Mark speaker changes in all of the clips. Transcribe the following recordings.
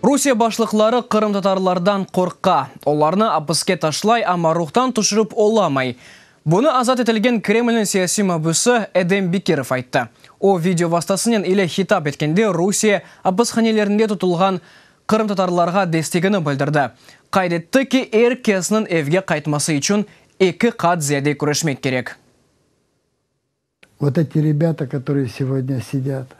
Speaker 1: Rusiye başlıqları qırımtatarlardan qorqa. Olarnı apiske taşlay, amma ruhtan tüşürip olamay. Bunı azat etilgen Kremlniñ siyasiy mabüsi Edem Bekirov ayttı. O, video vastasınen ile hitap etkende Rusiye apishanelerinde tutulğan qırımtatarlarğa destegini bildirdi. Qayd etti ki, er kesniñ evge qaytması içün eki qat ziyade küreşmek kerek.
Speaker 2: Vot eti rebâta, kotorıye segodnâ sidât.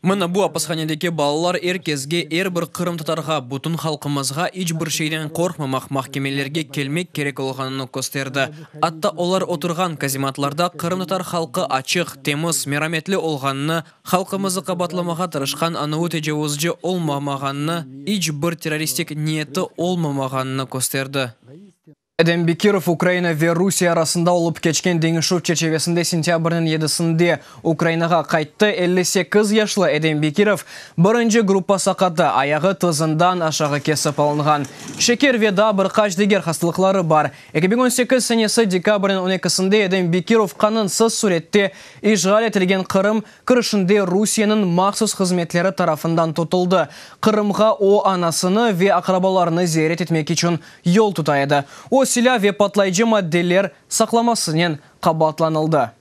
Speaker 1: Mına bu apishanedeki balalar er kesge, er bir qırımtatarğa, bütün halqımızğa iç bir şeyden qorqmamaq, mahkemelerge kelmek kerek olğanını kösterdi. Atta olar oturğan kazematlarda qırımtatar halqı açıq, temiz, merametli olğanını, halqımızı qabatlamağa tırışqan anavı tecavuzcı olmamağanını, iç bir terroristik niyeti olmamağanını kösterdi. Edem Bekirov Ukraina ve Rusiye arasında olıp keçken deñişüv çerçivesinde sentâbrniñ yedisinde Ukrainağa qayttı. 58 yaşlı Edem Bekirov birinci gruppa saqatı, ayağı tızından aşağı kesip alınğan, şeker ve daa bir qaç diger hastalıqları bar. 2018 senesi dekabrniñ on ekisinde Edem Bekirov qanunsız sürette işğal etilgen Qırım kirişinde Rusiyeniñ mahsus hızmetleri tarafından tutuldı. Qırımğa o, anasını ve aqrabalarını ziyaret etmek içün yol tuta edi. O, silâ ve patlayıcı maddeler saqlamasınen qabaatlanıldı.